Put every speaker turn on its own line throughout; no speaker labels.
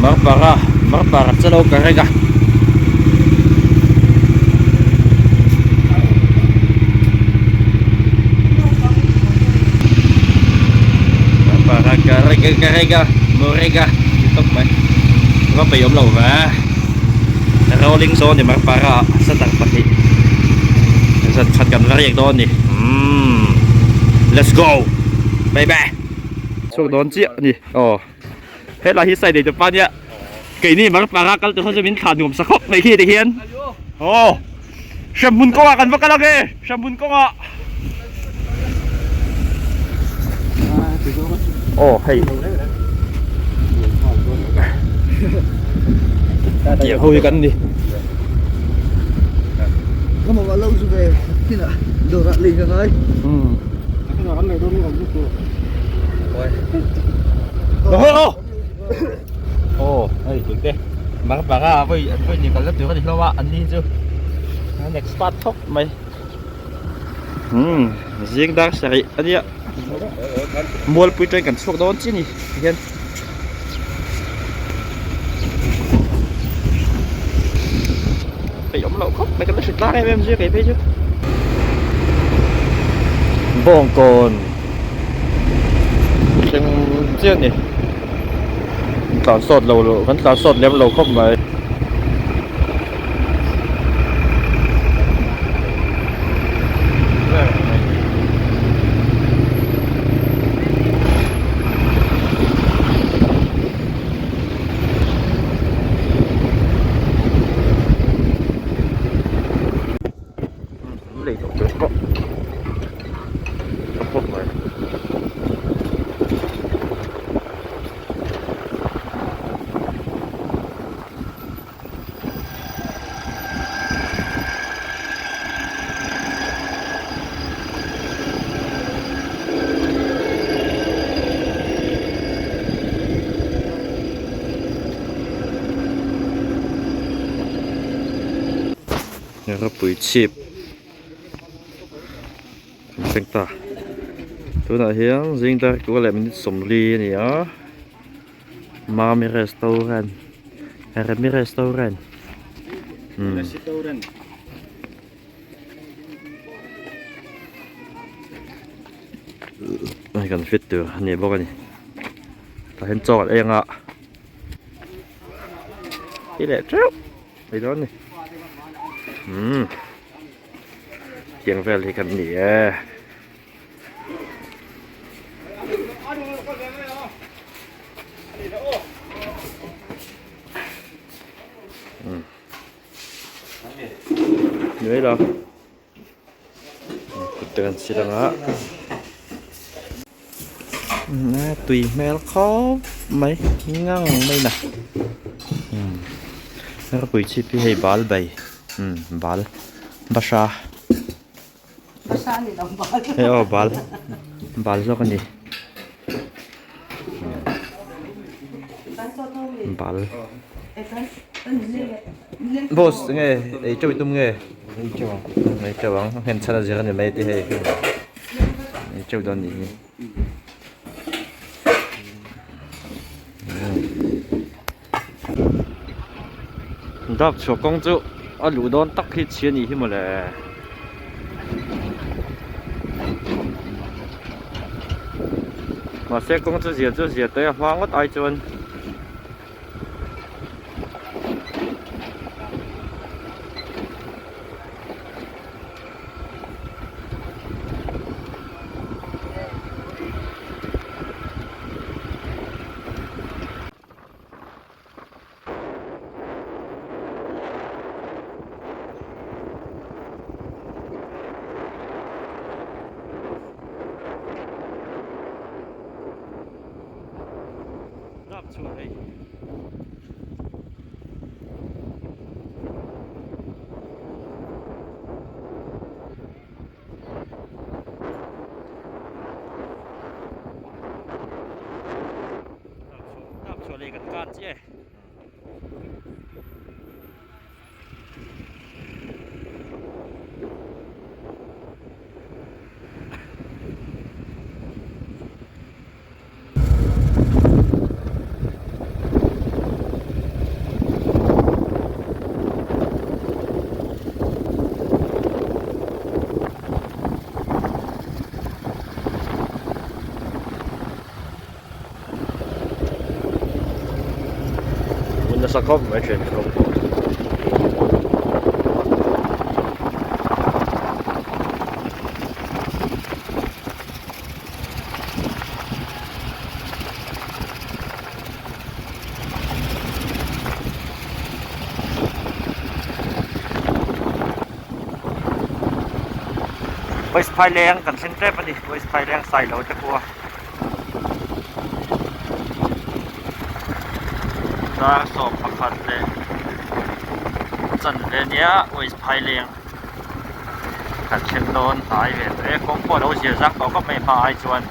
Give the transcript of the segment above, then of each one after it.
Marpara Marpara chalo ka reng a. Marpara ka reng a ka reng a Morega ti tawp mai va peih awm lo ve rolling sawn ni Marpara ah satar pahnih zan khat kan va riak dawn a ni umm let's go baby chhuak dawn chiah a ni aw. Helai hi side eitu pa nia keini Marpara kal tur chu min thlah nuam sa khawp mai khi ti hian aw hremhmun kawngah kan va kal ang e hremhmun kawngah aw hei tiang ho hi kan ni Aw hei tute Marpara vawi an vawi ni kalna tur a ni hlawm a an ni chu an expert khawp mai umm zing dar sarih a nia mualpui train kan chhuak dawn chiah a ni tihian. Peih awm loh khawp mai kan la hre tlang em em zui a kei phei chu. Bawngkawn thleng chiah a ni kan tlan sawt lo lo kan tlan sawt lem lo khawp mai. Lei tawh tur pawh a khawp mai. Ropui chhip kan thleng ta tunah hian zing dar kua leh minute sawmli a ni a Mami restaurant Remi restaurant umm hei kan fit tur a ni bawk a ni tah hian chaw an ei ang a ti leh teuh mai dawn a ni umm tiang vel hi kan ni e. Ni lo kut te kan sil anga tui hmel khawp mai ngang mai na ropui chhip hi hei bal bai bal bahra. Hei aw bal bal zawk a ni bal boss enge ei teuh i tum nge ei teuh ang ei teuh ang a nghen chhan a zir a ni mai te hei ei teuh dawn nih hi Dap chhuah kawng chu a luh dawn tak hi chhia nih hi mawle. Mahse kawng chu zia chu zia tawih a hma ngawt ai chuan. Dap chhuah hei. Dap chhuah leh kan tan chiah e. nasa khawp mai thin kawng pawh. West Phaileng kan thleng tep a ni West Phaileng Sailo te khua dar 11 leh chanve nia West Phaileng kan thleng dawn hnai ve tawh e kawng pawh a lo zir zak tawh khawp mai hma ai chuan.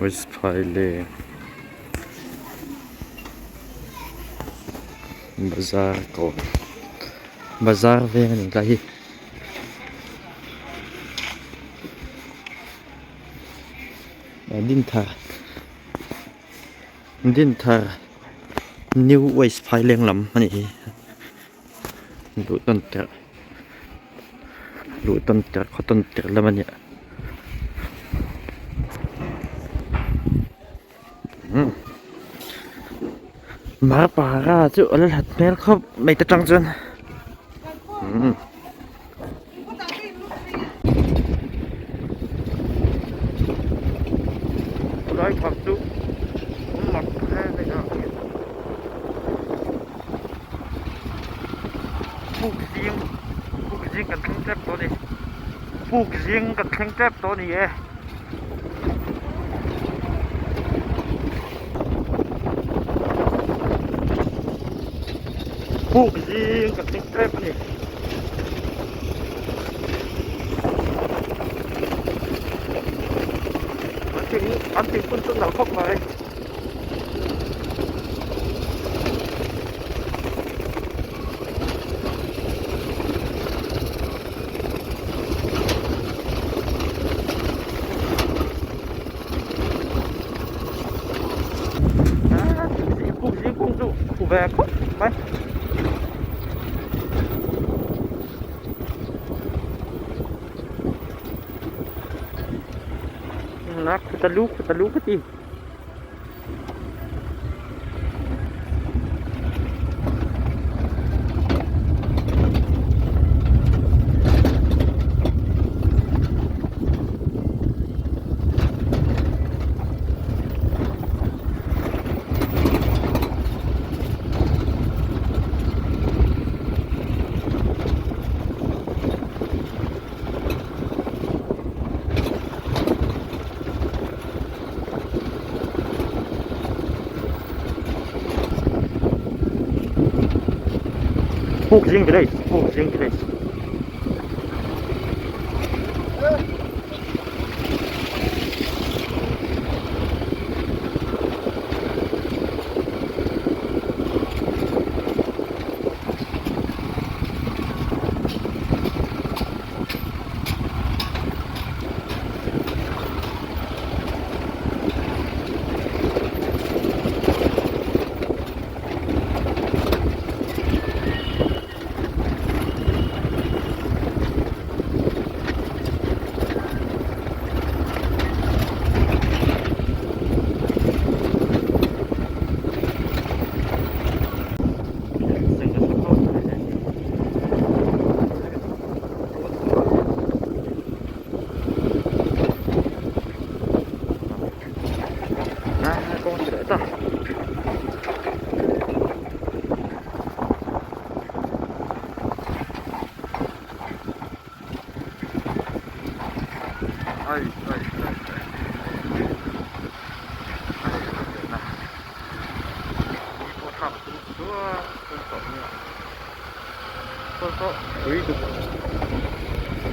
West Phaileng Bazar kawn bazar veng a ni tlai hi. Dinthar Dinthar New West Phaileng lam a nih hi duh tawn tirh luh tawn tirh khaw tawn tirh lam a nia Marpara chu a la hlat hmel khawp mai ta tang chuan umm. Chulai kham chu mak hle mai a. Puk zing puk zing kan thleng tep tawh a ni puk zing kan thleng tep tawh a ni e. Puk zing kan thleng tep a ni. An thing an thingphun chu nalh khawp mai. Ve khawp mai. Khuta lu khuta lu ka ti. Pukzing Village, Pukzing Village.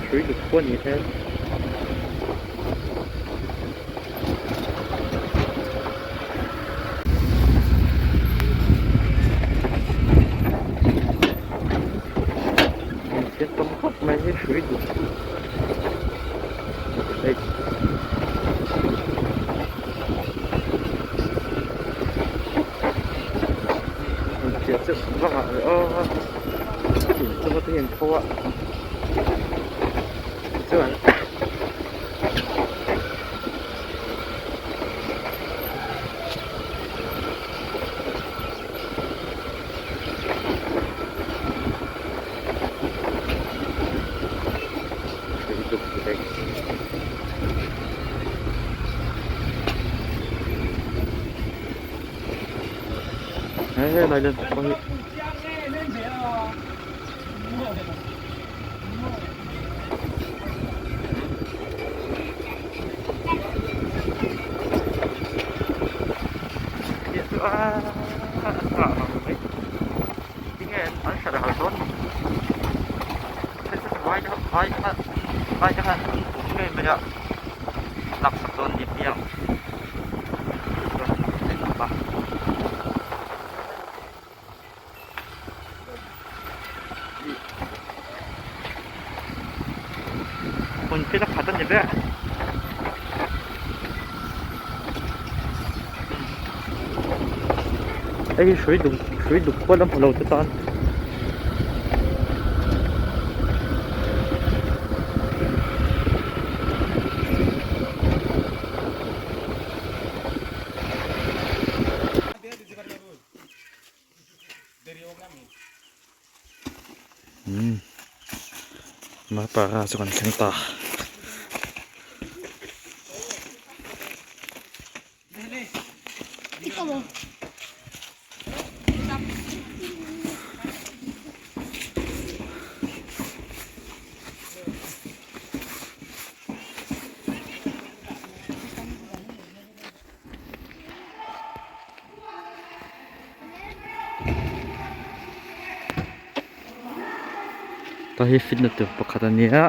Hrui duk pawh a ni hmel. Thil tam khawp mai hi hrui duk hei. Piah chu vak ah leh aw inchung te hi an pho a chuan. He lai len pawh hi Laksak dawn ni piang Hmun thil a khat a ni ber. Hei hi hrui dum hrui duk pawh la hmu lo te tan. Umm Marpara chu kan thleng ta. Ta hi fitna tur pakhat a ni a.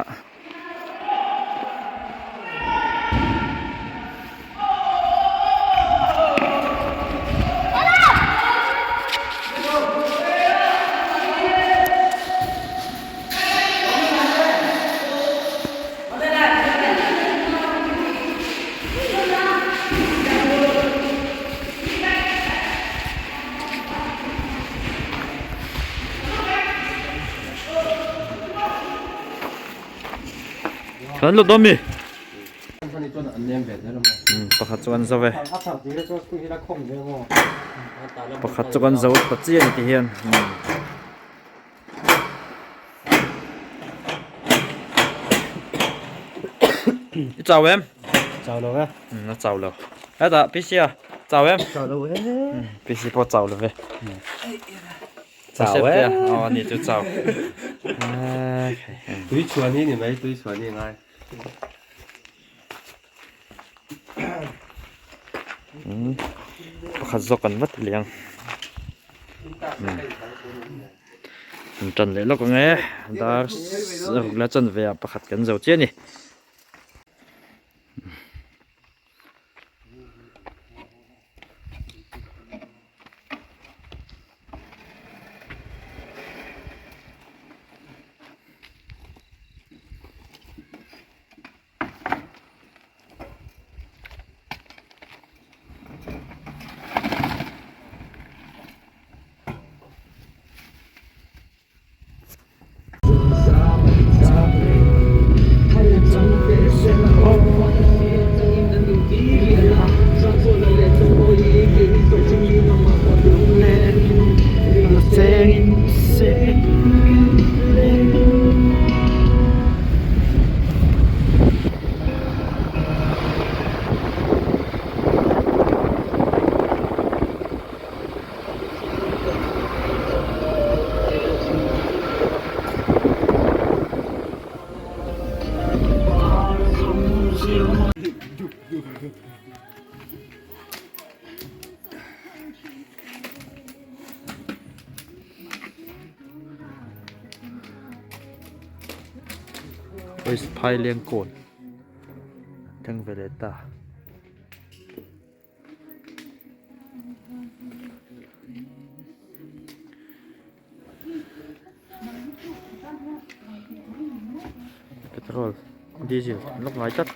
Kan lut dawn mi? Pakhat chu kan zo e. Pakhat chu kan zo ta chiah a ni ti hian. I chau em?
Chau lo e.
A chau lo. Hetah PC a chau em?
Chau lo e.
PC pawh chau lo ve.
Chau e.
Aw ani chu chau.
Tui chhuan hi ni mai tui chhuan hi ngai.
Pakhat zawk an vat liang. An tan leh lawk ang e dar ruk la chanve ah pakhat kan zo chiah a ni. Phaileng kawn thleng ve leh ta. Petrol diesel lawk ngai tlat.